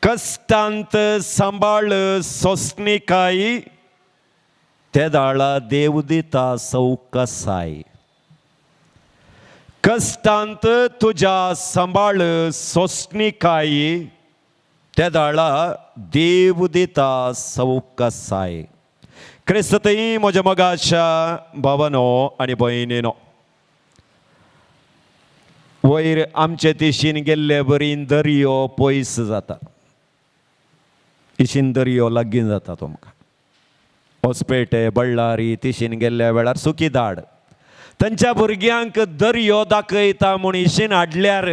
कश्टांत सांबाळ सोंसणीकाय, तेदाळा देव दिता सवकसाय. कश्टांत तुज्या सांबाळ सोंसणीकाय, तेदाळा देव दिता सवकसाय. क्रिस्ततई म्हज्या मोगाच्या भावानो आनी भयणीनो, वयर आमचे दिशीन गेल्ले बरी दर्यो पयस जाता, इशीन दर्यो लागीं जाता तुमकां. होसपेटे बळ्ळारी तिशीन गेल्ल्या वेळार सुकी दाड तांच्या भुरग्यांक दर्यो दाखयता म्हूण इशीन हाडल्यार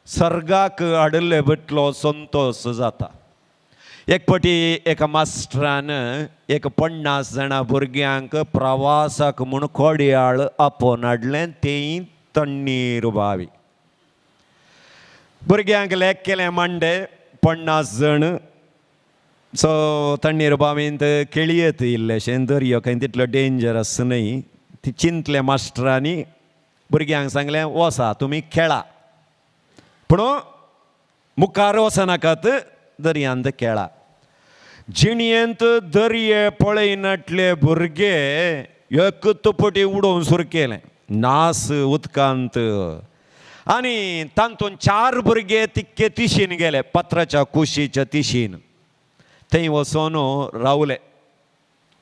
सर्गाक हाडिल्ले बटलो संतोश जाता. एक पटी एका मास्टरान एक 50 जाणां भुरग्यांक प्रवासाक म्हूण कोडयाळ आपोवन हाडलें. तेय तण्णीर बावी भुरग्यांक लेख केलें मांडे 50 जण. सो तण्णीर बावींत खेळयेत इल्लेशें, दर्यो खंय तितलो डेंजरस न्हय. ती चिंतले मास्टरांनी, भुरग्यांक सांगलें वसा तुमी खेळा, पूण मुखार वचनाकात, दर्यांत खेळा. जिणयेंत दर्ये पळयनाटले भुरगे एक तुपटी उडोवन सुरू केलें नास उदकांत, आनी तातूंत 4 भुरगे तिक्के तिशीन गेले, पत्राच्या कुशीच्या तिशीन. थंय वचोन रावले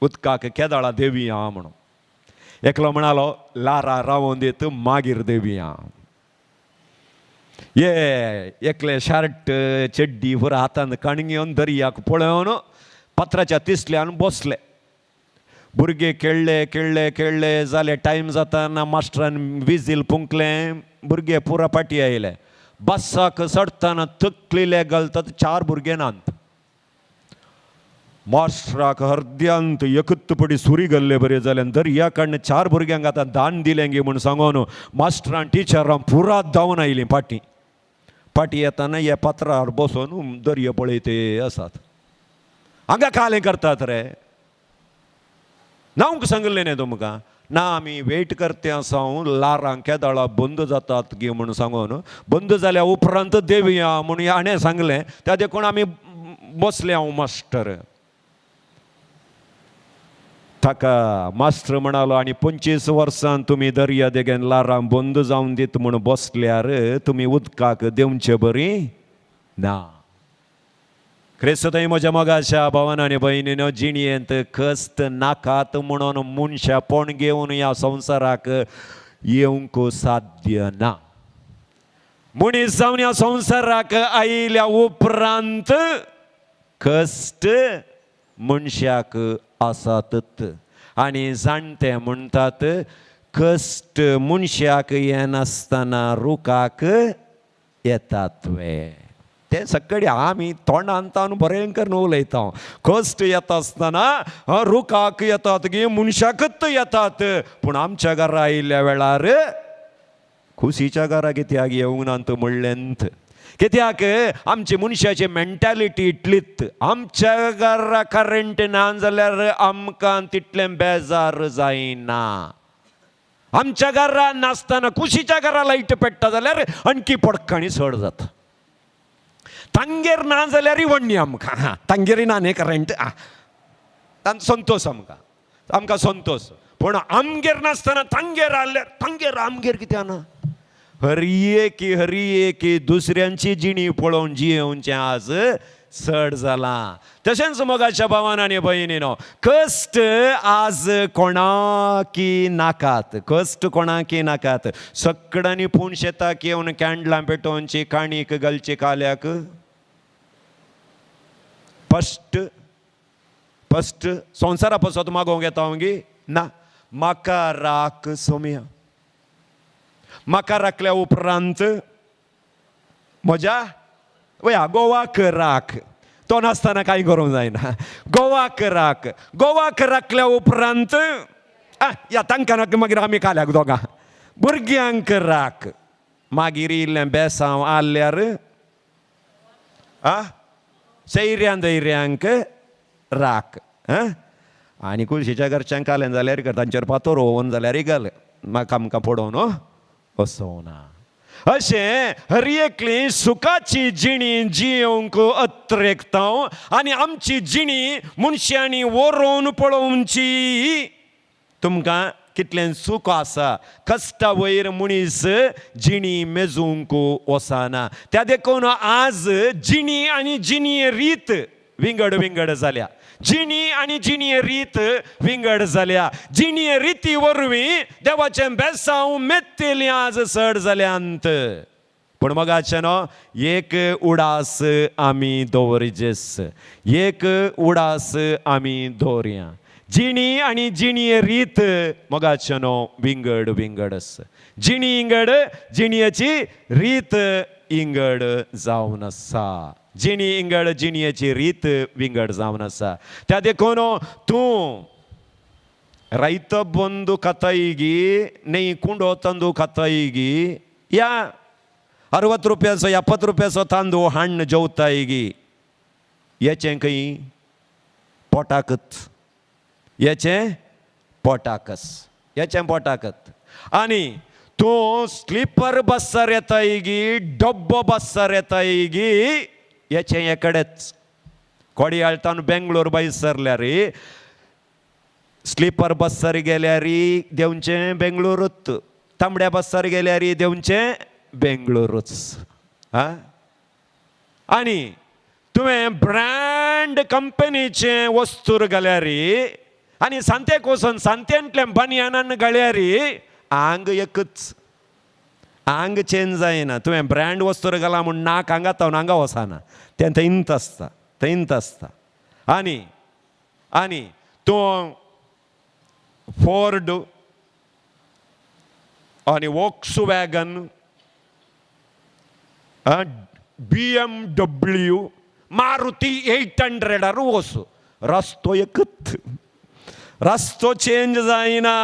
उदकाक केदाळा देवया म्हणून. एकलो म्हणालो लारा रावोन दित मागीर देवया. ये एकले शर्ट चड्डी पुरा हातान कणगिवन दर्याक पळोवन पत्राच्या तिसल्यान बसले. भुरगे खेळ्ळे खेळ्ळे खेळ्ळे जाले, टायम जाताना मास्टरान विजील फुंकलें, भुरगे पुरा पाटी आयले. बसाक चडटना तकलीले घालतात 4 भुरगे नात. मास्टराक अर्द्यांत एकूच पडी सुरी घाल्ले बरें जालें. दर्या कडन 4 भुरग्यांक आतां दान दिलें गे म्हूण सांगून मास्टरान टिचरां पुरा धांवन आयलीं पाटी. पाटी येताना ह्या पत्रार बसून दर्या पळयते आसात. हांगा कालें करतात रे, नावंक सांगिल्लें न्ही तुमकां ना आमी वेट करते आसा लारां केदाळा बंद जातात गे म्हूण सांगून, बंद जाल्या उपरांत देवया म्हूण हाणें सांगलें, त्या देखून आमी बसले. हांव मास्टर ताका मास्टर म्हणालो, आनी 25 वर्सां तुमी दर्या देगेन लारां बंद जावन दीत म्हूण बसल्यार तुमी उदकाक देंवचे बरी ना. क्रिस्तय म्हज्या मोगाच्या भावान आनी भयणीनो, जिणयेंत कश्ट नाकात म्हणून मनशापण घेवन ह्या संवसाराक येवंक साध्य ना. मनीस जावन ह्या संवसाराक आयिल्ल्या उपरांत कश्ट मनशाक आसातच. आनी जाणटे म्हणटात कश्ट मनशाक येनासतना रुखाक येतात वे. ते सगळे आमी तोंडान तावन बरें करून उलयता. कश्ट येता आसतना रुखाक येतात गे मनशाकच येतात, पूण आमच्या घरा आयिल्ल्या वेळार खुशीच्या घरा कित्याक येवंक ना म्हणलेंत. कित्याक आमची मनशाची मेंटालिटी इतलीच. आमच्या घरा करंट ना जाल्यार आमकां तितलें बेजार जायना. आमच्या घरा नासतना कुशीच्या घरा लायट पेट्टा जाल्यार आणखी पडकाणी चड जाता. तांगेर ना जाल्यारय वण्णी आमकां, तांगेरय ना न्ही करंट, तांचो संतोश आमकां, आमकां संतोश. पूण आमगेर नासतना तांगेर आहल्यार तांगेर आमगेर कित्याक ना. हर एक दुसऱ्यांची जिणी पळोवन जियेवचें आज चड जालां. तशेंच मोगाच्या भावान आनी भयणीनो, कश्ट आज कोणाकी नाकात, कश्ट कोणाकी नाकात. सगळ्यांनी पूण शेताक येवन कॅन्डलां पेटोवची, काणीक घालची काल्याक. फस्ट फस्ट संवसारा पसत मागोवंक येता हांव गी ना. म्हाका राख सोम्या, म्हाका राखल्या उपरांत म्हज्या वया गोवाक राख. तो नासतना कांय करूंक जायना. गोवाक राख, गोवाक राखल्या उपरांत या तांकां नाका मागीर आमी काल्याक दोगां भुरग्यांक राख. मागीर इल्लें बेसांव आहल्यार आ सैऱ्यां दैऱ्यांक राख. आनी कुलशीच्या घरच्यांक कालें जाल्यार तांचेर पातोर ओवन जाल्यार घाल, म्हाका आमकां पडोवन वचोना. अशें हर एकली सुखाची जिणी जियोवंक अत्रेकता आनी आमची जिणी मनशांनी वरोवन पळोवची. तुमकां कितलें सूख आसा. कश्टा वयर मनीस जिणी मेजूंक वचना. त्या देखून आज जिणी आनी जिणी रीत विंगड विंगड जाल्या. जिणी आनी जिणी रीत विंगड जाल्या. जिणी रिती वरवीं देवाचें बेसांव मेत्तेलीं आज चड जाल्यांत. पूण मोगाचें न्हू, एक उडास आमी दवरिजेस, एक उडास आमी दवरया. जिणी आनी जिणी रीत मोगाचें न्हू विंगड विंगड आसा. जिणी इंगड, जिणयेची रीत इंगड जावन आसा. जिणी इंगड, जिणयेची रीत विंगड जावन आसा. त्या देखून तूं ರೈತ ಬಂದು ಕತ್ತಯಿಗಿ ನೆಯ್ ಕುಂಡೋ ತಂದು ಕತ್ತಯಿಗಿ ಯಾ 60 रुपयाचो 70 रुपयाचो तांदूळ हाण्ण जेवतायगी, येचें खंय पोटाकच, येचें पोटाकच, येचें पोटाकच. आनी तूं स्लिपर बस्सार येतायगी, डब्बो बस्सार येतायगी, येचें एकडेच. कोडियाळतान बेंगलोर बाय सरल्यार स्लिपर बस्सार गेल्यार देंवचें बेंगलोरूच, तांबड्या बस्सार गेल्यार देंवचें बेंगलोरूच. आं, आनी तुवें ब्रँड कंपनीचें वस्तूर घाल्यार आनी सांतेक वचून सांतेंतलें बनियानान घाल्यार आंग एकच, आंग चेंज जायना. तुवें ब्रँड वस्तूर घाला म्हूण नाक हांगा तावन हांगा वचना, तें थंयच आसता, थंयच आसता. आनी आनी तूं फोर्ड आनी वॉक्स वॅगन, BMW, Maruti 800 वस, रस्तो एकच, रस्तो चेंज जायना.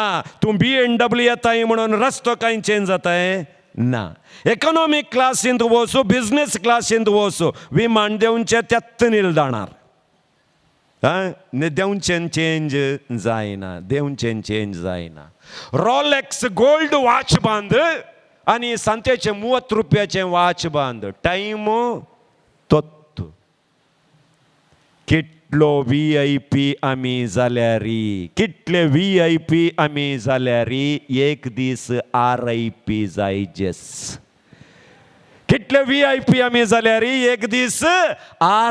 तूं BMW येताय म्हणून रस्तो कांय चेंज जाताय ना. इकॉनॉमीक क्लासींत वचूं, बिजनेस क्लासींत वचूं, विमान देंवचें त्याच निलदाणार देंवचें चेंज जायना, देंवचें चेंज जायना. रॉलेक्स गोल्ड वॉच बांद आनी सांतेचें 30 रुपयाचें वॉच बांद, टायम तोत्त. कितलो VIP आमी जाल्यार, कितले VIP आमी जाल्यार एक दीस RIP जायजेस. कितले VIP आमी जाल्यार एक दीस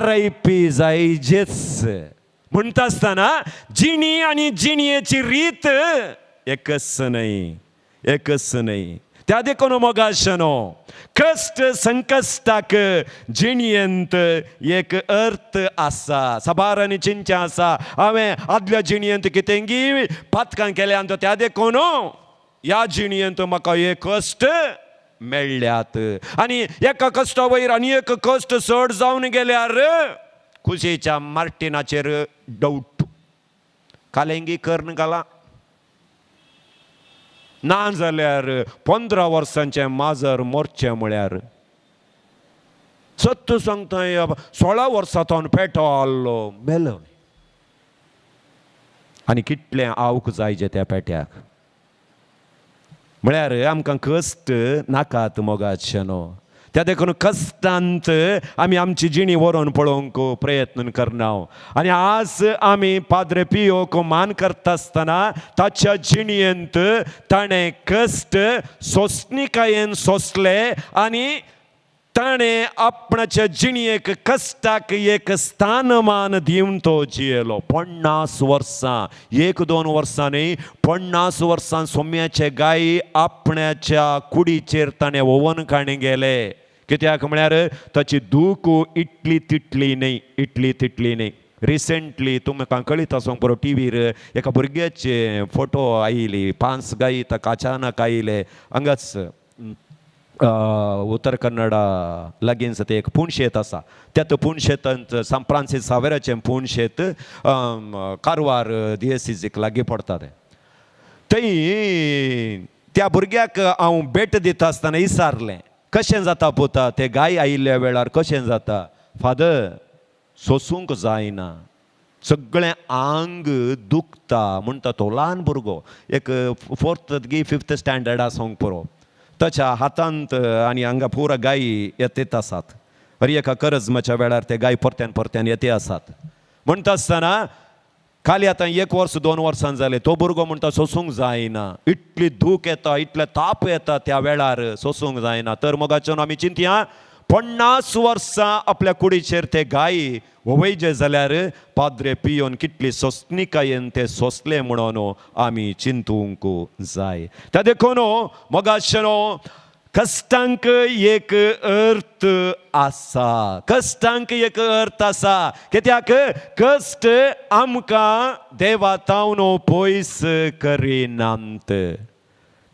RIP जायजेच. म्हणटा आसतना जिणी आनी जिणयेची रीत एकच न्हय, एकच न्हय. त्या देखून मोगाशनो, कश्ट संकश्टाक जिणयेंत एक अर्थ आसा. साबार आनी चिंतचें आसा, हांवें आदल्या जिणयेंत कितेंगी पातकां केल्या, त्या देखून ह्या जिणयेंत म्हाका एक कश्ट मेळ्ळ्यात. आनी एका कश्टा वयर आनी एक कश्ट चड जावन गेल्यार कुशीच्या मार्टिनाचेर डावट, कालेंगी कर्ण घाला. ना जाल्यार 15 वर्सांचें माजर मोरचें म्हळ्यार सत्य सांगता, 16 वर्सां तो पेटो आहलो, मेलो. आनी कितलें आवक जायजें त्या पेट्याक. म्हळ्यार आमकां कश्ट नाकात मोगाचें न्हू. त्या देखून कश्टांत आमी आमची जिणी व्हरोन पळोवंक प्रयत्न करना. आनी आज आमी पाद्रे पियोक मान करता आसतना ताच्या जिणयेंत ताणें कश्ट सोंसणिकायेन सोंसले आनी ताणें आपणाच्या जिणयेक कश्टाक एक स्थानमान दिवन तो जियेलो. 50 वर्सां, एक दोन वर्सां न्ही, 50 वर्सां सोम्याचे गाय आपणाच्या कुडीचेर ताणें ओवन काणी गेले. कित्याक म्हळ्यार ताची दूख इतली तितली न्हय, इतली तितली न्हय. रिसेंटली तुमकां कळीत आसूंक पुरो, टिवीर एका भुरग्याचे फोटो आयली, 5 गायी ताका अचानक आयले. हांगाच उत्तर कन्नडा लागींच तें एक पुणशेत आसा, त्या पुणशेतांत सांत फ्रांसीस सावेराचें पुणशेत, कारवार दियेसीक लागीं पडटा तें. थंय त्या भुरग्याक हांव भेट दिता आसतना विचारलें, कशें जाता पुता, ते गाय आयिल्ल्या वेळार कशें जाता? फादर, सोसूंक जायना, सगळें आंग दुखता म्हणटा. तो ल्हान भुरगो, एक फोर्थ गी फिफ्थ स्टँडर्ड आसूंक पुरो. ताच्या हातांत आनी हांगा पुरा गायी येत आसात. हर एका करजमाच्या वेळार ते गाय परत्यान परत्यान येते आसात. म्हणटा आसतना खाली आतां एक वर्स 2 वर्सां जालें, तो भुरगो म्हणटा सोसूंक जायना, इतली दूख येता, इतले ताप येता त्या वेळार सोसूंक जायना. तर मोगाच्यान आमी चिंतया, 50 वर्सां आपल्या कुडीचेर ते गाय वयजे जाल्यार पाद्रे पियोन कितली सोंसणिकायेन ते सोंसले म्हणून आमी चिंतूंक जाय. त्या देखून मोगाच्यानो, कश्टांक एक अर्थ आसा, कश्टांक एक अर्थ आसा. कित्याक कश्ट आमकां देवा तावन पयस करिनात,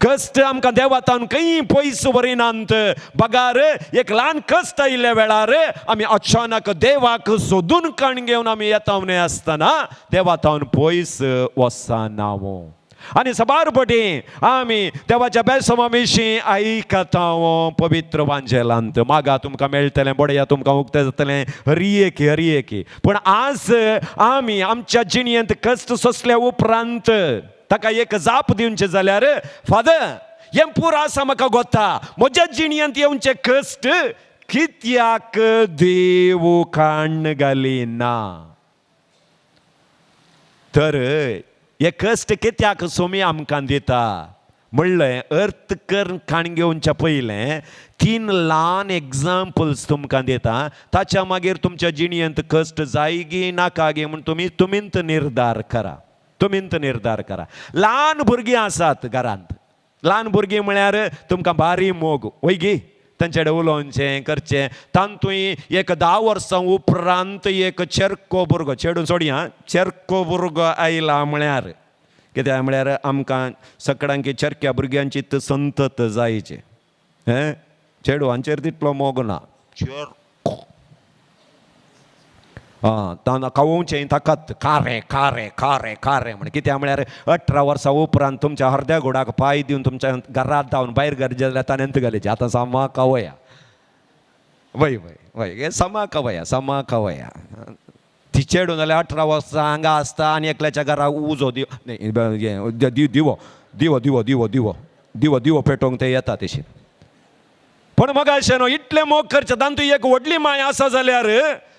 कश्ट आमकां देवा तावन खंय पयस व्हरिनात. बगार एक ल्हान कश्ट आयिल्ल्या वेळार आमी अचानक देवाक सोदून काण घेवन आमी येता न्हय आसतना देवा तावन पयस वचना. आनी साबार पटी आमी देवाच्या बेसमा विशीं आयकता पवित्र वांजेलांत, मागा तुमकां मेळटलें, बडया तुमकां उक्तें जातलें, हरी एकी हरी एकी. पूण आज आमी आमच्या जिणेंत कश्ट सोंसल्या उपरांत ताका एक जाप दिवचें जाल्यार, फादर हें पुरो आसा म्हाका गोता, म्हज्या जिणेंत येवचे कश्ट कित्याक देव काण्ण घाली ना? तर हे कश्ट कित्याक सोमी आमकां दिता म्हणलें अर्थ कर काण घेवच्या पयलें 3 ल्हान एग्जाम्पल्स तुमकां दिता. ताच्या मागीर तुमच्या जिणेंत कश्ट जायगी नाका गी म्हूण तुमी तुमींत निर्धार करा, तुमींत निर्धार करा. ल्हान भुरगीं आसात घरांत, ल्हान भुरगीं म्हळ्यार तुमकां भारी मोग वय गी, तांचे कडेन उलोवचें करचें. तातूंय एक 10 वर्सां उपरांत एक चेरको भुरगो, चेडूं सोडया, चेरको भुरगो आयला म्हळ्यार कित्याक म्हळ्यार आमकां सगळ्यांकी चेरक्या भुरग्यांची संतत जायचे. हें चेडवांचेर तितलो मोग ना, चेरको आं तांकां खावोवचें ताकात खारें खारें खारें खारें म्हण. कित्याक म्हळ्यार 18 वर्सां उपरांत तुमच्या अर्द्या घोडाक पांय दिवन तुमच्या घरांत धांवन भायर गरजे जाल्यार ताणें घालीचे. आतां सामा खावया, वय वय वय, हे समा खावया, समा खावया. ती चेडूं जाल्यार 18 वर्सां हांगा आसता आनी एकल्याच्या घरा उजो दिवो दिवो दिवो दिवो दिवो दिवो दिवो पेटोवंक ते येता तशी. पूण मग अशें न्हू, इतलें मोग करचें तातूंत एक व्हडली माय आसा जाल्यार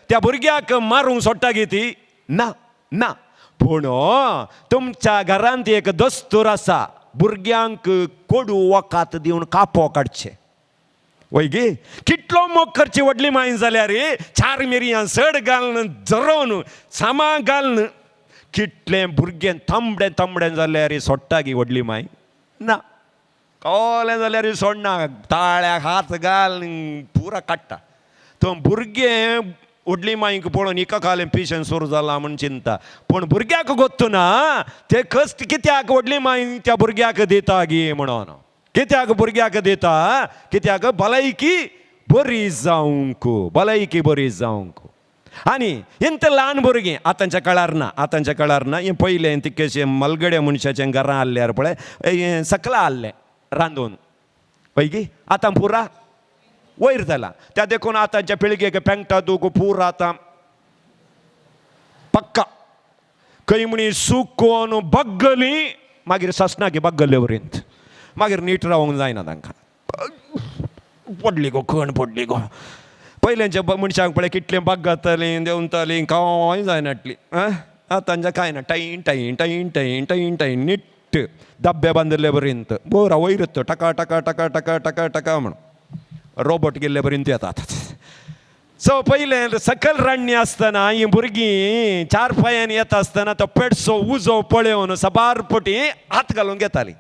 त्या भुरग्याक मारूंक सोडटा गी ती? ना ना. पूण तुमच्या घरांत एक दस्तूर आसा, भुरग्यांक कोडू वकात दिवन कापो काडचें वय गी. कितलो मोग करची व्हडली माय जाल्यार 4 मिरयां चड घालून झरोवन सामा घालून कितलें भुरगें तांबडें तांबडें जाल्यार सोडटा गी व्हडली माय? ना. कवलें जाल्यार सोडना, ताळ्याक हात घाल पुरा काडटा. तो भुरगें व्हडली मायक पळोवन हिका खालें पिशें सुरू जालां म्हूण चिंता, पूण भुरग्याक गोत्तू ना ते कश्ट कित्याक व्हडली माय त्या भुरग्याक दिता गी म्हणून. कित्याक भुरग्याक दिता? कित्याक भलायकी बरी जावंक, भलायकी बरी जावंक. आनी इंत ल्हान भुरगीं आतांच्या काळार ना, आतांच्या काळार ना. हें पयलें तितकेशें मलगड्या मनशाचें घरां आहल्यार पळय हें सकला आहलें रांदून पळय गी, आतां पुरा वयर जाला. त्या देखून आतांच्या पिळगेक पेंगटा दूख पूर आतां पक्का खंय म्हणी सुकोन बग्गली मागीर ससना की बग्गले वरींत मागीर नीट रावंक जायना तांकां. पडली गो खण पडली गो. पयल्यांच्या मनशांक पळय कितलें बग्गतालीं देंवतालीं कांय जायनाटली. आं आतांच्या कांय ना, टायन टायन टायन टायन टायन टायन नीट डब्बे बांदिल्ले बरींत बोरा वयर टका टका टका टका टका टका म्हण रोबोट गेल्ले बरींत येतात. सो पयलें सकल राण्णी आसतना ही भुरगीं 4 पांयांनी येता आसतना तो पेडसो उजो पळोवन साबार पटी हात घालून घेताली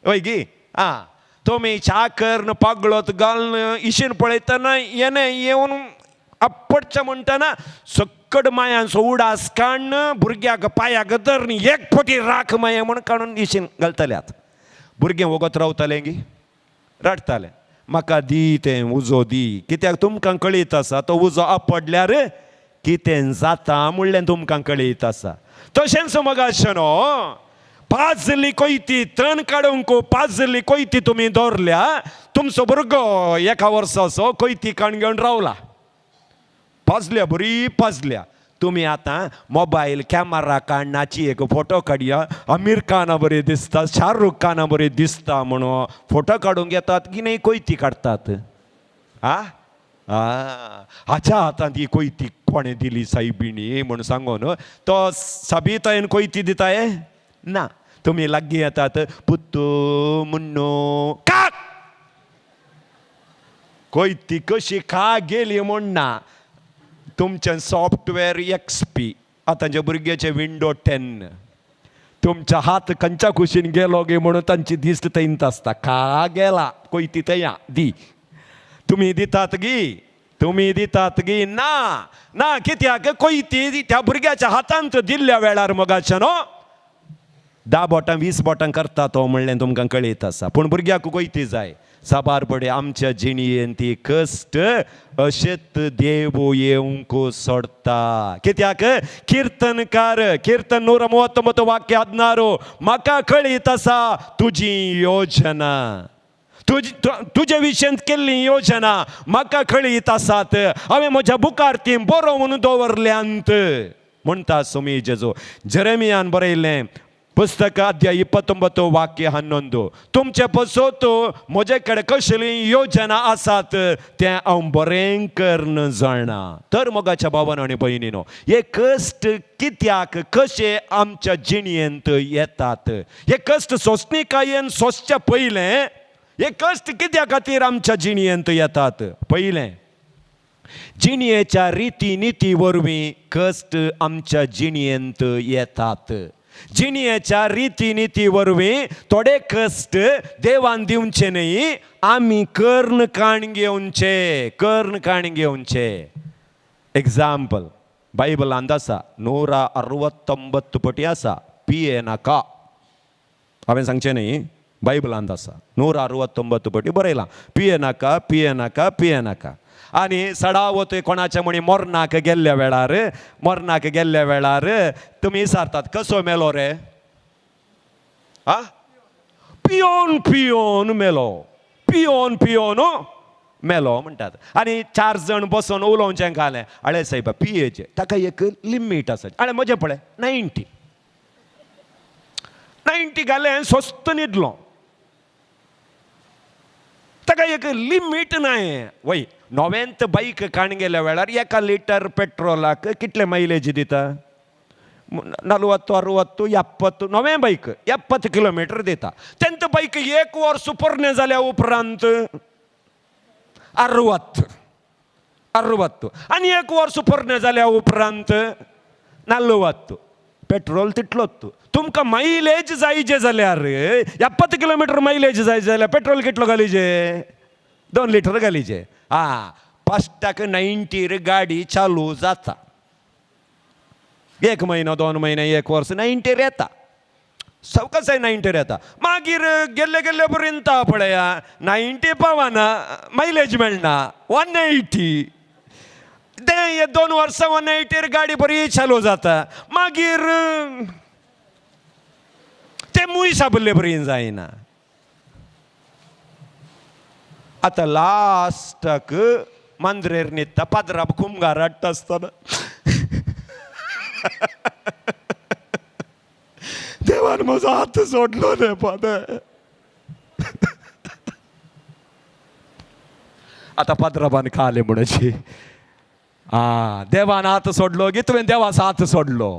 वय गी. आं तुमी च्या करन पागळत घालून इशीन पळयतना येणे येवन आपडचें म्हणटना सक्कड मायांचो उडास काडून भुरग्याक पांयाक धरून एक पटी राख माया म्हूण काडून इशीन घालतले. आतां भुरगें वगत रावतालें गी, रडटालें म्हाका दी तें उजो दी. कित्याक तुमकां कळीत आसा तो उजो आपडल्यार कितें जाता म्हणलें तुमकां कळीत आसा. तशेंच मगाशें न्हू पाजली कोयती तण काडूंक पाजली कोयती तुमी दवरल्या, तुमचो भुरगो एका वर्साचो कोयती काण घेवन रावला, पाजल्या बरी पाजल्या. तुमी आतां मोबायल कॅमरा काडणाची एक फोटो काडया, आमीर खाना बरी दिसता, शाहरुख खाना बरी दिसता म्हणून फोटो काडूंक येतात की न्ही? कोयती काडटात. आ हाच्या हातांत ही कोयती कोणें दिली सायबिणी म्हूण सांगून तो साबितायन कोयती दिताय ना. तुमी लागीं येतात, पुत्तू मुन्नू काक कोयती कशी खा गेली म्हूण ना. तुमचें सॉफ्टवेअर XP, आतांच्या भुरग्याचें विंडो 10, तुमच्या हात खंयच्या कुशीन गेलो गे म्हणून तांची दिश्ट थंयच आसता. खा गेला कोयती थंय दी. तुमी दितात गी, तुमी दितात गी ना ना. कित्याक कोयती त्या भुरग्याच्या हातांत दिल्ल्या वेळार मोगाचें न्हू 10 बोटां 20 बोटां करता तो म्हणलें तुमकां कळीत आसा. पूण भुरग्याक कोयती जाय. साबार पडे आमच्या जिणयेन ती कश्ट अशेंच देव येवंक सोडटा. कित्याक किर्तनकार कीर्तन 139 वाक्य 16, म्हाका कळीत आसा तुजी योजना, तुजे विशयांत केल्ली योजना म्हाका कळीत आसात, हांवें म्हज्या बुकार ती बरोवन दवरल्यांत म्हणटा सुमी जेजू. जेरेमियान बरयल्लें पुस्तक अध्याय 29 वाक्य 11, तुमचे पसत म्हजे कडेन कसली योजना आसात तें हांव बरें करून जाणा. तर मोगाच्या भावान आनी भयणीनो, हे कश्ट कित्याक कशे आमच्या जिणयेंत येतात, हे कश्ट सोंसणीकायेन सोंसचे पयलें हे कश्ट कित्या खातीर आमच्या जिणयेंत येतात? पयलें, जिणयेच्या रिती निती वरवीं कश्ट आमच्या जिणयेंत येतात. जिणयेच्या रिती निती वरवीं थोडे कश्ट देवान दिवचे न्हय, आमी कर्ण काण घेवचे, कर्ण काण घेवचे. एग्जाम्पल, बायबलांत आसा 169 पटी आसा, पिये नाका. हांवें सांगचें न्हय, बायबलांत आसा 169 पटी बरयलां, पिये नाका, पिये नाका, पिये नाका. आनी सडावत कोणाच्या म्हणी मरणाक गेल्ल्या वेळार, मरणाक गेल्ल्या वेळार तुमी विचारतात कसो मेलो रे? आ पियोन पियोन मेलो, पियोन पियोन मेलो म्हणटात. आनी 4 जण बसून उलोवचें घालें, अळे सायबा पियेचें, ताका एक लिमीट आसा. अळे म्हजें पळय 90 90 घालें, स्वस्त न्हिदलो, ताका एक लिमीट नाय. वय नव्यांत बायक काण गेल्या वेळार 1 लिटर पेट्रोलाक कितले मायलेज दिता? 40 60 70. नवें बायक 70 किलोमिटर दिता. तेंत बायक 1 वर्स पोरणें जाल्या उपरांत 60 60, आनी 1 वर्स पोरणें जाल्या उपरांत 40. पेट्रोल तितलोच. तुमकां मायलेज जायचे जाल्यार 70 किलोमिटर मायलेज जाय जाल्यार पेट्रोल कितलो घालीचे? 2 लिटर घालीचे. आ फस्टाक 90 गाडी चालू जाता, 1 म्हयनो 2 म्हयने 1 वर्स 90 येता, सवकासाय 90 येता. मागीर गेल्ले गेल्ले पर्यंत पळया 90 पावना, मायलेज मेळना, 180. ते 2 वर्सां 180 गाडी बरी चालू जाता. मागीर ते मूय साबल्ले बरी जायना. आतां लास्टाक मांद्रेर न्हिदता, पाद्रा कुमगार हाडटा आसतना देवान म्हजो हात सोडलो रे फादर. आतां पाद्राबान खालें म्हणून आ देवान हात सोडलो गी तुवें देवाचो हात सोडलो.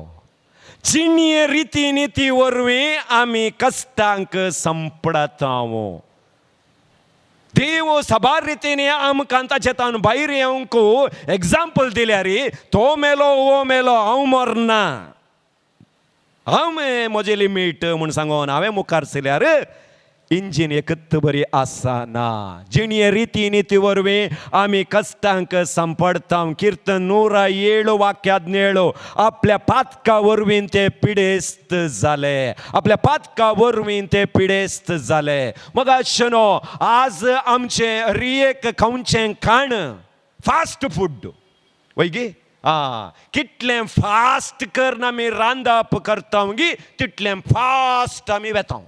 जिणये रिती निती वरवीं आमी कश्टांक संपडता. देव साबार रितीन आमकां ताचे तावन भायर येवंक एग्जाम्पल दिल्यार, तो मेलो वो मेलो, हांव मरना, हांव म्हजें लिमीट म्हूण सांगून हांवें मुखार सरल्यार इंजीन एकत बरी आसना. जिणये रिती निती वरवीं आमी कश्टांक सांपडटा. कीर्तन 107 वाक्य 17, आपल्या पातका वरवीं ते पिडेस्त जाले, आपल्या पातका वरवीं ते पिडेस्त जाले. मग आशनो आज आमचें रियेक खावचें खाण फास्ट फूड वय गी. आ कितलें फास्ट करून आमी रांदप करता गी तितलें फास्ट आमी वेता.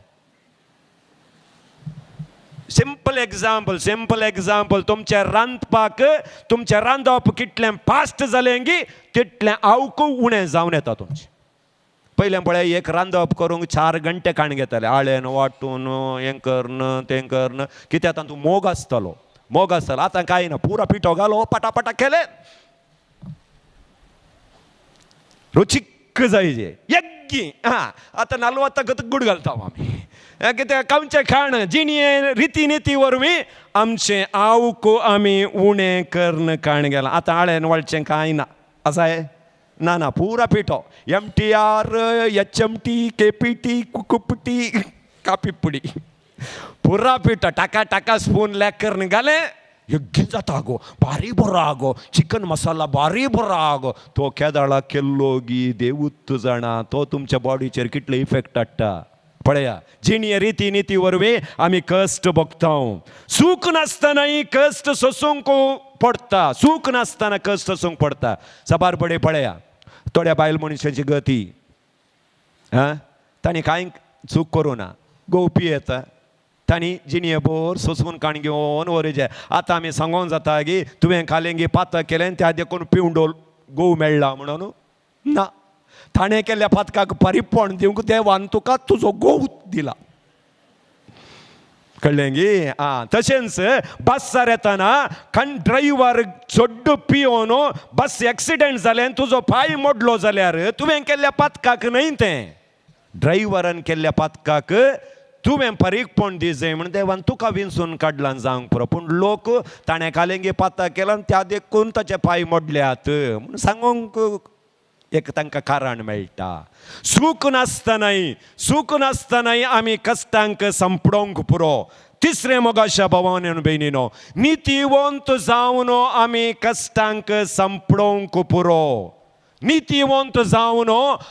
सिंपल एग्जाम्पल, सिंपल एग्जाम्पल, तुमचें रांदपाक, तुमचें रांदप कितलें फास्ट जालें की तितलें आवक उणें जावन येता तुमचें. पयलें पळय, एक रांदप करूंक 4 घंटे काण घेताले, आळेन वांटून, हें करून, तें करून. कित्याक? तातूंत मोग आसतालो, मोग आसतालो. आतां कांय ना, पुरा पिठो घालो, पटापटा केलें. रुचीक जाय यग्गी. हां, आतां 40 गत गुड घालता आमी. कित्याक? आमचें खाण जिणये रिती निती वरवीं आमचें आवक आमी उणें करून काण गेलां. आतां आळेन वळचें कांय ना. आसा हे? ना ना, पुरा पिठो एमटीआर, एचएमटी, केपीटी, कुकुपटी, कापिपुडी, पुरा पिठो टाका टाका स्पून लॅक करून घालें. यग्गी जाता गो, भारी बरो आगो, चिकन मसाला भारी बरो आगो. तो केदाळा केल्लो गी देवूत जाणा, तो तुमच्या बॉडीचेर कितले इफेक्ट हाडटा पळया. जिणये रिती निती वरवीं आमी कश्ट भोगता. सूख नासतनाय कश्ट सोसूंक पडटा. सूख नासतना कश्ट सोसूंक पडटा. साबार पडे पळया, थोड्या बायल मनशाची गती. हां, तांणी कांय चूक करूं ना, घोव पियेता, तांणी जिणये भर सोसून काण घेवन वरीचे. आतां आमी सांगोन जाता की तुवें खालें पातक केलें, त्या देखून पिवंडोल घोव मेळ्ळा म्हणून. ना, ताणें केल्ल्या पातकाक परिपण दिवंक देवान तुका तुजो घोव दिला. कळ्ळें गी? आं, तशेंच बसार येतना खंय ड्रायव्हर चड्ड पियोन बस एक्सिडेंट जालें, तुजो पांय मोडलो जाल्यार तुवें केल्ल्या पातकाक न्हय तें, ड्रायव्हरान केल्ल्या पातकाक तुवें परीकपण दी जाय म्हण देवान तुका विंचून काडलां जावंक पुरो. पूण लोक ताणें कालेंगी पातक केलां, त्या देखून ताचे पांय मोडल्यात म्हूण सांगूंक एक तांकां कारण मेळटा. सूख नासतनाय, सूख नासतनाय आमी कश्टांक संपडोवंक पुरो. तिसरें, मोगाशा भावान आनी भयणीनो, नितीवंत जावन आमी कश्टांक संपडोवंक पुरो. नितीवंत जावन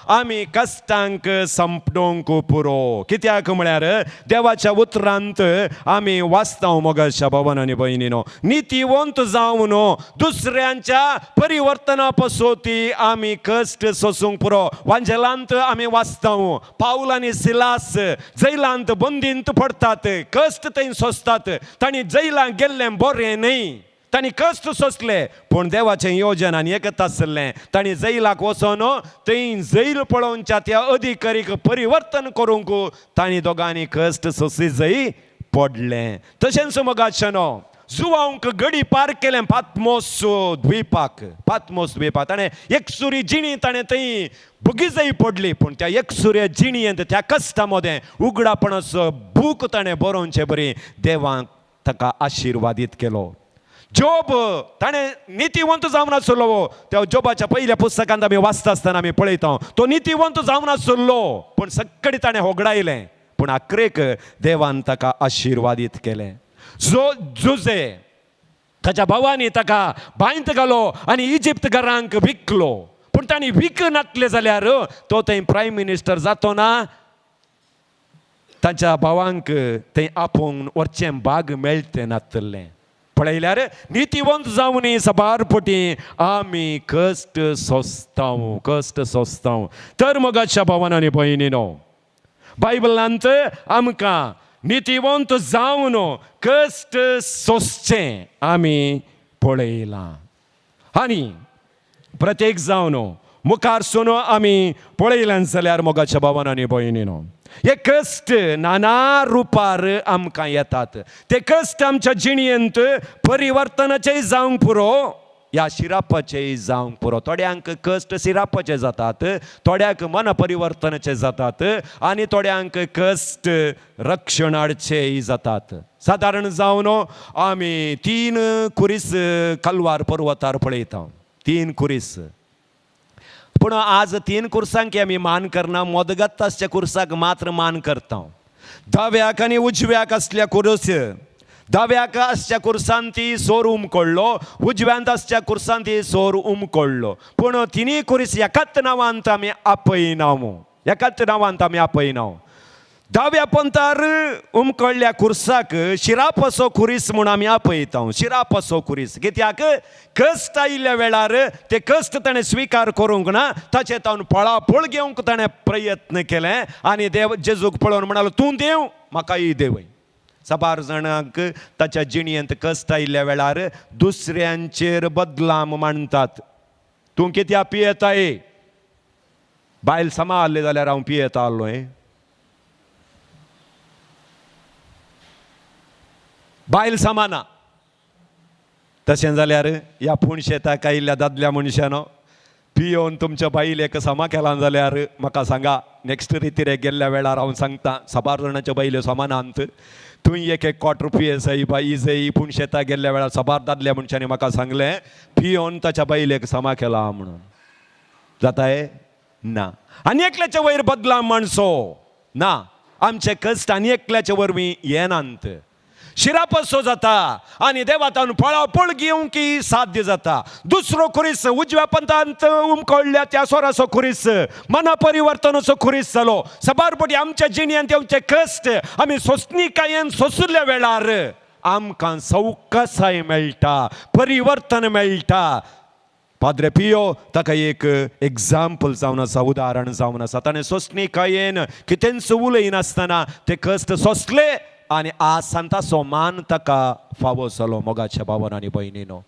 आमी कश्टांक संपडोवंक पुरो. कित्याक म्हळ्यार देवाच्या उतरांत आमी वाचता, मोगाच्या भावान आनी भयणीनो, नितीवंत जावन दुसऱ्यांच्या परिवर्तना पसोती आमी कश्ट सोसूंक पुरो. वांजेलांत आमी वाचता, पावल आनी सिलास जैलांत बंदींत पडटात, कश्ट थंय सोंसतात. तांणी जैलांत गेल्लें बरें न्हय, तांणी कश्ट सोंसले, पूण देवाचें योजन आनी एकच आसलें. तांणी जैलाक वचोन थंय जैल पळोवच्या त्या अधिकारीक परिवर्तन करूंक तांणी दोगांनी कश्ट सोंसी जय पडलें. तशेंच मोगाच्यानो, जुवांक गडी पार केलें पातमोस द्वीपाक. पातमोस द्वीपाक ताणें एकसुरी जिणी ताणें थंय भुगी पडली, पूण त्या एकसुऱ्या जिणयेंत, त्या कश्टा मदें उगडापणाचो बूक ताणें बरोवचे बरी देवाक ताका आशिर्वादीत केलो. जोब, ताणें नितीवंत जावन आसलो. त्या जोबाच्या पयल्या पुस्तकांत आमी वाचता आसतना आमी पळयता, तो नितीवंत जावन आसलो, पूण सगळें ताणें होगडायलें, पूण आखरेक देवान ताका आशिर्वादीत केलें. जो जुजे, ताच्या भावांनी ताका बांयत घालो आनी इजिप्त घरांक विकलो, पूण तांणी विक नातले जाल्यार तो थंय प्रायम मिनिस्टर जातो ना, तांच्या भावांक थंय आपोवन व्हरचें भाग मेळटें नातलें. पळयल्यार नितीवंत जावनी साबार पटी आमी कश्ट सोंसताव, कश्ट सोंसताव. तर मोगाच्या भावान आनी भयणीनो, बायबलांत आमकां नितीवंत जावन कश्ट सोंसचें आमी पळयलां. आनी प्रत्येक जावन मुखार सून आमी पळयल्यान जाल्यार, मोगाच्या भावान आनी भयणीनो, हे कश्ट नाना रुपार आमकां येतात. ते कश्ट आमच्या जिणयेंत परिवर्तनाचेय जावंक पुरो ह्या शिरापाचेय जावंक पुरो. थोड्यांक कश्ट शिरापाचे जातात, थोड्यांक मन परिवर्तनाचे जातात आनी थोड्यांक कश्ट रक्षण हाडचेय जातात. सादारण जावन आमी तीन कुरीस कलवार पर्वतार पळयता, तीन कुरीस. पूण आज तीन कुर्सांक आमी मान करना, मोदगत आसच्या कुर्साक मात्र मान करता. दाव्याक आनी उजव्याक आसल्या कुर्स, दाव्याक आसच्या कुर्सान ती सोर उमकडलो, उजव्यांत आसच्या कुर्सान ती सोर उमकडलो, पूण तिनूय कुरीस एकाच नांवांत आमी आपयना, एकाच नांवांत आमी आपयना. दाव्या पंतार उमकळ्ळ्या कुर्साक शिरापाचो कुरीस म्हूण आमी आपयता. शिरापाचो कुरीस कित्याक? कश्ट आयिल्ल्या वेळार ते कश्ट ताणें स्विकार करूंक ना, ताचे तावन पळापळ घेवंक ताणें प्रयत्न केले आनी देव जेजूक पळोवन म्हणालो, तूं देव, म्हाकाय देवय. साबार जाणांक ताच्या जिणयेंत कश्ट आयिल्ल्या वेळार दुसऱ्यांचेर बदलाम मांडटात. तूं कित्याक पियेताय? बायल समा आहली जाल्यार हांव पियेता आहलो. बायल समाना. तशें जाल्यार ह्या पूण शेताक आयिल्ल्या दादल्या मनशानो, पियोवन तुमच्या बायलेक समा केलां जाल्यार म्हाका सांगा. नेक्स्ट रितीरे गेल्ल्या वेळार हांव सांगता, साबार जाणांच्या बायल्यो समानांत. तूं एक एक क्वार्टर पिये बाई जय. पूण शेताक गेल्ल्या वेळार साबार दादल्या मनशांनी म्हाका सांगलें, पियोवन ताच्या बायलेक समा केला म्हणून. जाताय ना. आनी एकल्याच्या वयर बदला माणसो ना. आमचे कश्ट आनी एकल्याच्या वरवीं येनात. शिरापसो जाता आनी देवातान पळापळ घेवंक साध्य जाता. दुसरो खुरीस, उजव्या पंथांत उमकळ्ळ्या त्या सोराचो खुरीस, मना परिवर्तनाचो खुरीस जालो. सबारपटी आमच्या जिणेंत येवचे कश्ट आमी सोंसणीकायेन सोंसुल्ल्या वेळार आमकां सवकासाय मेळटा, परिवर्तन मेळटा. पाद्रे पियो ताका एक एग्जाम्पल जावन आसा, उदाहरण जावन आसा. ताणें सोंसणीकायेन कितेंच उलयनासतना ते कश्ट सोंसले आनी आज सांताचो मान ताका फावो जालो. मोगाच्या भावन आनी भयणीनो,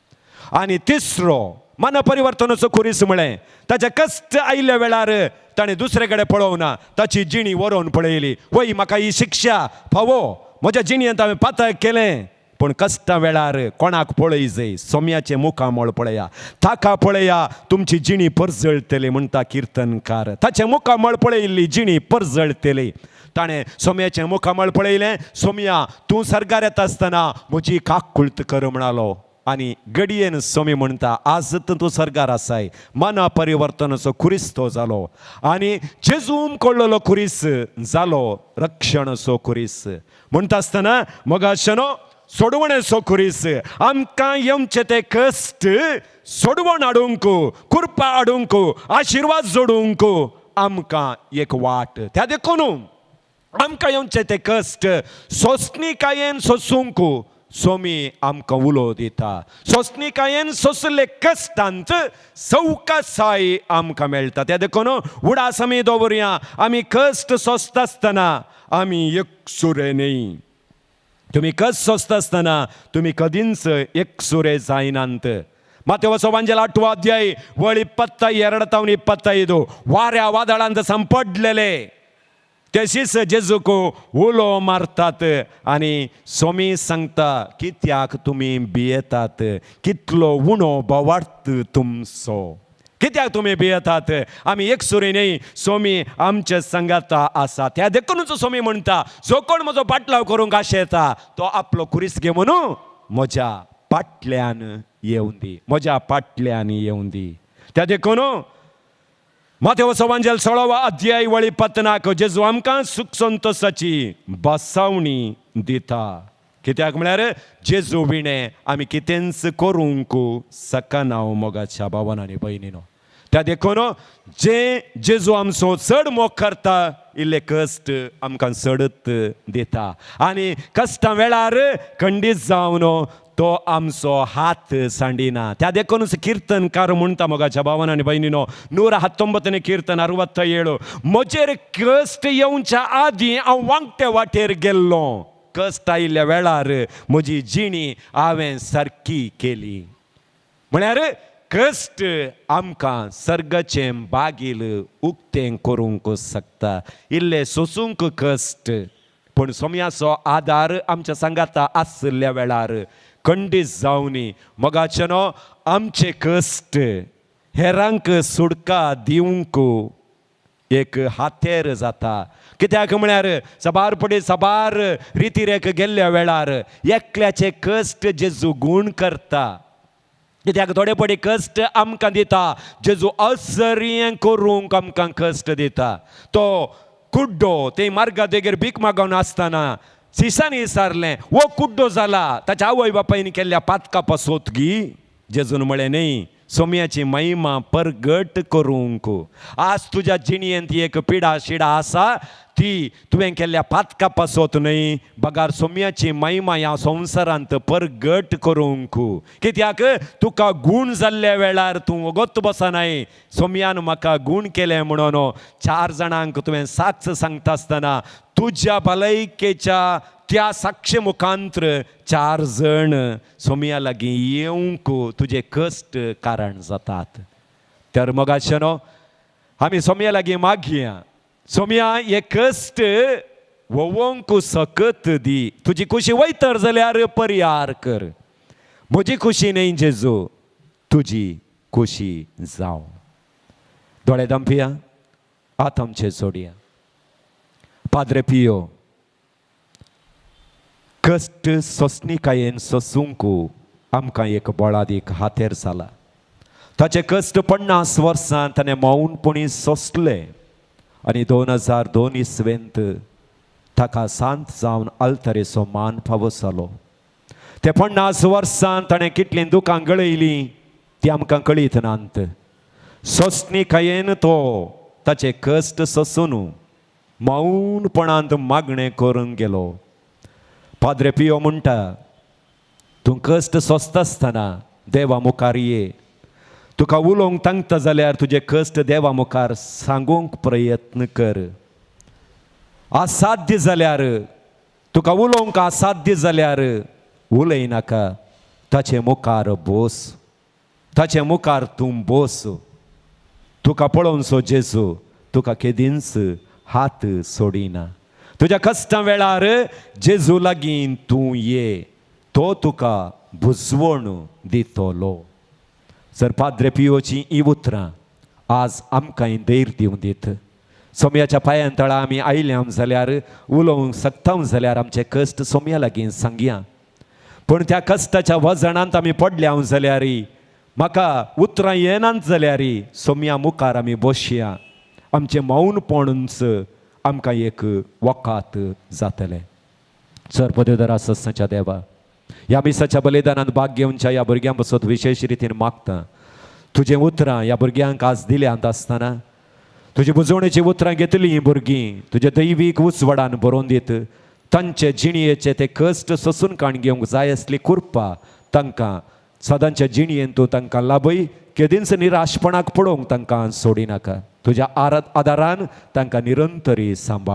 आनी तिसरो मन परिवर्तनाचो खुरीस म्हळें, ताचे कश्ट आयिल्ल्या वेळार ताणें दुसरे कडेन पळोवना, ताची जिणी वरोवन पळयली. वय, म्हाका ही शिक्षा फावो, म्हज्या जिणयेंत हांवें पातक केलें. पूण कश्टा वेळार कोणाक पळय जाय? सोम्याचें मुखामळ पळया, ताका पळया, तुमची जिणी परजळटली म्हणटा किर्तनकार. ताचें मुखामळ पळयल्ली जिणी परजळटली. ताणें सोम्याचें मुखामळ पळयलें. सोम्या, तूं सर्गार येता आसतना म्हजी काकुळट कर म्हणालो. आनी घडयेन सोमी म्हणटा, आज तूं सर्गार आसाय. मना परिवर्तनाचो खुरीस तो जालो आनी जेजूम कळ्ळलो खुरीस जालो रक्षणाचो खुरीस. म्हणटा आसतना मोगाशनो, सोडवणेचो खुरीस, आमकां येवचे ते कश्ट सोडवण हाडूंक, कृपा हाडूंक, आशिर्वाद जोडूंक आमकां एक वाट. त्या देखून आमकां येवचे ते कश्ट सोंसणीकायेन सोसूंक सोमी आमकां उलो दिता. सोंसणीकायेन सोंसले कश्टांत सवकासाय आमकां मेळटा. त्या देखून उडास आमी दवरया, आमी कश्ट सोंसता आसतना आमी एकसुरे न्ही. तुमी कश्ट सोंसता आसतना तुमी कदींच एकसुरे जायनात. मातेवसो वांजेल आठवो अध्याय वळ 22 ತಾವನ್ 25. वाऱ्या वादळांत संपडलेले तेशीच जेजूक उलो मारतात आनी सोमी सांगता, कित्याक तुमी भियेतात? कितलो उणो बवार्थ तुमचो? कित्याक तुमी भियेतात? आमी एकसुरी न्ही, सोमी आमचे संगाता आसा. त्या देखूनच सोमी म्हणटा, जो कोण म्हजो पाटलाव करूंक आशेता तो आपलो खुरीस घेवन म्हज्या फाटल्यान येवन दी, म्हज्या फाटल्यान येवन दी. त्या देखून मातेवसो वांजेल 16वा अध्याय वळी 24, जेजू आमकां सुख संतोसाची बसावणी दिता. कित्याक म्हळ्यार जेजू विणें आमी कितेंच करूंक शकना, मोगाच्या भावान आनी भयणीनो. त्या देखून जे जेजू आमचो चड मोग करता, इल्ले कश्ट आमकां चडत दिता आनी कश्टां वेळार खंडीत जावन तो आमचो हात सांडिना. त्या देखूनच कीर्तनकार म्हणटा, मोगाच्या भावान आनी भयणीनो, 119ನೇ कीर्तन 67, म्हजेर कश्ट येवच्या आदीं हांव वांकटे वाटेर गेल्लो, कश्ट आयिल्ल्या वेळार म्हजी जिणी हांवें सारकी केली. म्हळ्यार कश्ट आमकां सर्गाचें बागील उक्तें करूंक शकता. इल्लें सोसूंक कश्ट, पूण सोम्याचो आदार आमच्या सांगाता आशिल्ल्या वेळार खंडीत जावनी. मोगाचेनो, आमचे कश्ट हेरांक सुडका दिवंक एक हातेर जाता. कित्याक म्हळ्यार साबार पडे साबार रितीरेक गेल्ल्या वेळार एकल्याचे कश्ट जेजू गूण करता. कित्याक थोडे पडे कश्ट आमकां दिता जेजू, असर्यें करूंक आमकां कश्ट दिता. तो कुड्डो ते मार्गा देगेर भीक मागून आसतना शिसांनी विचारलें, हो कुड्डो जाला ताच्या आवय बापायन केल्ल्या पातका पासत गी? जेजून म्हळें, न्ही, सोम्याची महिमा परगट करूंक. आज तुज्या जिणयेंत एक पिडा शिडा आसा, ती तुवें केल्ल्या पातका पासत न्हय, बगार सोम्याची महिमा ह्या संवसारांत परगट करूंक. कित्याक तुका गूण जाल्ल्या वेळार तूं वगत बसनाय. सोम्यान म्हाका गूण केलें म्हणून चार जाणांक तुवें साक्ष सांगता आसतना तुज्या भलायकेच्या त्या साक्ष मुखांत्र चार जण सोमया लागीं येवंक तुजे कश्ट कारण जातात. तर मोगाशेनो, आमी सोमया लागीं मागया, सोमया हे कश्ट वोवोंक सकत दी. तुजी खुशी वयतर जाल्यार परिहार कर, म्हजी खुशी न्हय जेजू, तुजी खुशी जावं. दोळे धांपया, हात आमचे जोडया. पाद्रे पियो कश्ट सोंसणिकायेन सोसूंक आमकां एक बळादीक हातेर जाला. ताचे कश्ट 50 वर्सां ताणें मौनपणी सोंसले आनी 2002 इसवेंत ताका सांत जावन आल्तरेचो मान फावो जालो. ते 50 वर्सां ताणें कितलीं दुकां गळयलीं ती आमकां कळीत नात. सोंसणिकायेन तो ताचे कश्ट सोंसून मौनपणांत मागणें करून गेलो. पाद्रे पियो म्हणटा, तूं कश्ट सोंसता आसतना देवा मुखार ये. तुका उलोवंक तांकता जाल्यार तुजे कश्ट देवा मुखार सांगूंक प्रयत्न कर. असाध्य जाल्यार, तुका उलोवंक असाध्य जाल्यार उलयनाका. ताचे मुखार बोस, ताचे मुखार तूं बोस. तुका पळोवनसो जेजू तुका केदींच हात सोडिना. तुज्या कश्टां वेळार जेजू लागीं तूं ये, तो तुका बुजवण दितलो. जर पाद्रे पियोची ही उतरां आज आमकां धैर्य दिवं दीत. सोमयाच्या पांयां तळा आमी आयल्या जाल्यार, उलोवंक शकता जाल्यार आमचे कश्ट सोमया लागीं सांगया. पूण त्या कश्टाच्या वजनांत आमी पडल्या जाल्यार, म्हाका उतरां येनात जाल्यार सोमया मुखार आमी बसया. आमचें मौनपणूच आमकां एक वकात जातलें. सर पदवीधर आसच्या देवा, ह्या मिसाच्या बलिदानांत भाग घेवच्या ह्या भुरग्यां पासत विशेश रितीन मागता. तुजें उतरां ह्या भुरग्यांक आज दिल्यांत आसतना, तुजी बुजवणेची उतरां घेतलीं हीं भुरगीं तुज्या दैवीक उजवाडान बरोवन दीत तांचे जिणयेचे ते कश्ट सोसून काण घेवंक जाय आसली कृपा तांकां सदांच्या जिणयेन तूं तांकां लाभय. केदींच निराशपणाक पडोवंक तांकां सोडिनाका. तुज्या आदारान तांकां निरंतरी सांबाळ.